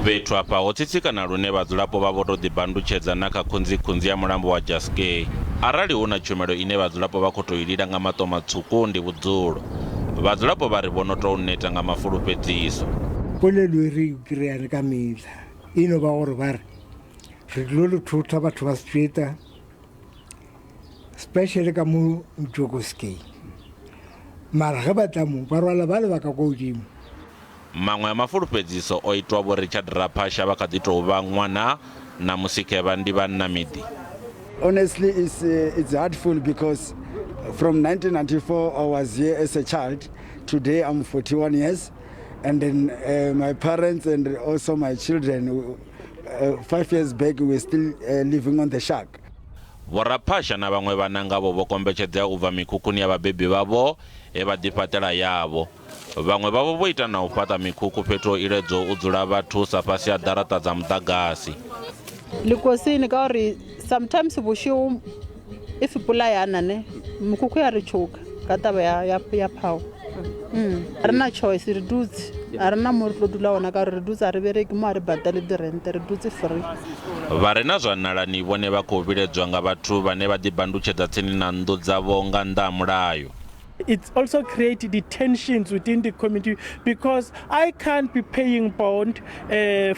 Fhethu afha ho tsitsikana lune vhadzulapo vha vho tou ḓibandutshedza na kha khunzikhunzi ya mulambo wa Jaskei. Arali hu na tshumelo ine vhadzulapo vha khou tou i lila nga maṱo matswuku ndi vhudzulo. Vhadzulapo vha ri vho no tou neta nga mafulufhedziso. Polelo e re e kry-ang ka mehla e no ba gore ba re re tlilo le thotha batho ba Setsweta, specially ka mo Jokoskei, mara ge ba tla mo ba rwala ba le ba ka kwa godimo. Maṅwe a mafulufhedziso o itwa Vho Richard Raphasha vha kha ḓi tou vha ṅwana na Musikevha ndi vhannamiḓi. Honestly, it's hurtful because from 1994 I was here as a child. Today I'm 41 years, and then my parents and also my children, 5 years back, we were still living on the shack. Vho Raphasha na vhaṅwe vhana ngavho vho kombetshedzea u bva mikhukhuni ya vhabebi vhavho he vha ḓifhaṱela yavho. Vhaṅwe vhavho vho ita na u fhaṱa mikhukhu fhethu ho iledzwaho u dzula vhathu sa fhasi ha ḓaraṱa dza muḓagasi. Likosini ka gore sometimes bošego if pula ya na ne mekhukhu ya re tšhoka ka taba ya power. Re na choice, re dutse, a re na mo re tlo dula gona ka gore re dutse, a re bereke mo, a re patale di-rent, re dutse free. Vha re na zwa nalani vhone vha khou vhiledzwa nga vhathu vhane vha ḓibandutshedza tsini na nnḓu dzavho nga nnḓa ha mulayo. It's also created the tensions within the community because I can't be paying bond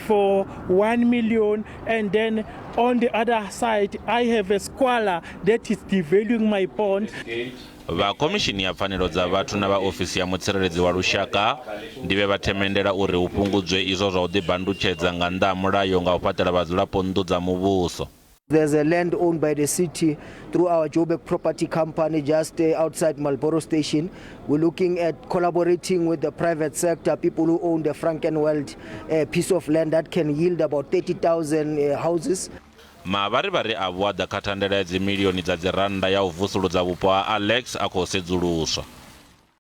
for 1 million and then on the other side I have a squalor that is devaluing my bond. Vha khomishini ya pfanelo dza vhathu na vha ofisi ya mutsireledzi wa lushaka ndi vhe vha themendela uri hu fhungudzwe izwo zwa u ḓibandutshedza nga nnḓa ha mulayo nga u fhaṱela vhadzulapo nnḓu dza muvhuso. There's a land owned by the city through our Joburg Property Company just outside Marlboro Station. We're looking at collaborating with the private sector, people who own the Frankenwald piece of land that can yield about 30,000 houses. Mavharivhari a vhuaḓa kha thandela ya dzimilioni dza dzirannda ya u vusuludza vhupo ha Alex a khou sedzuluswa.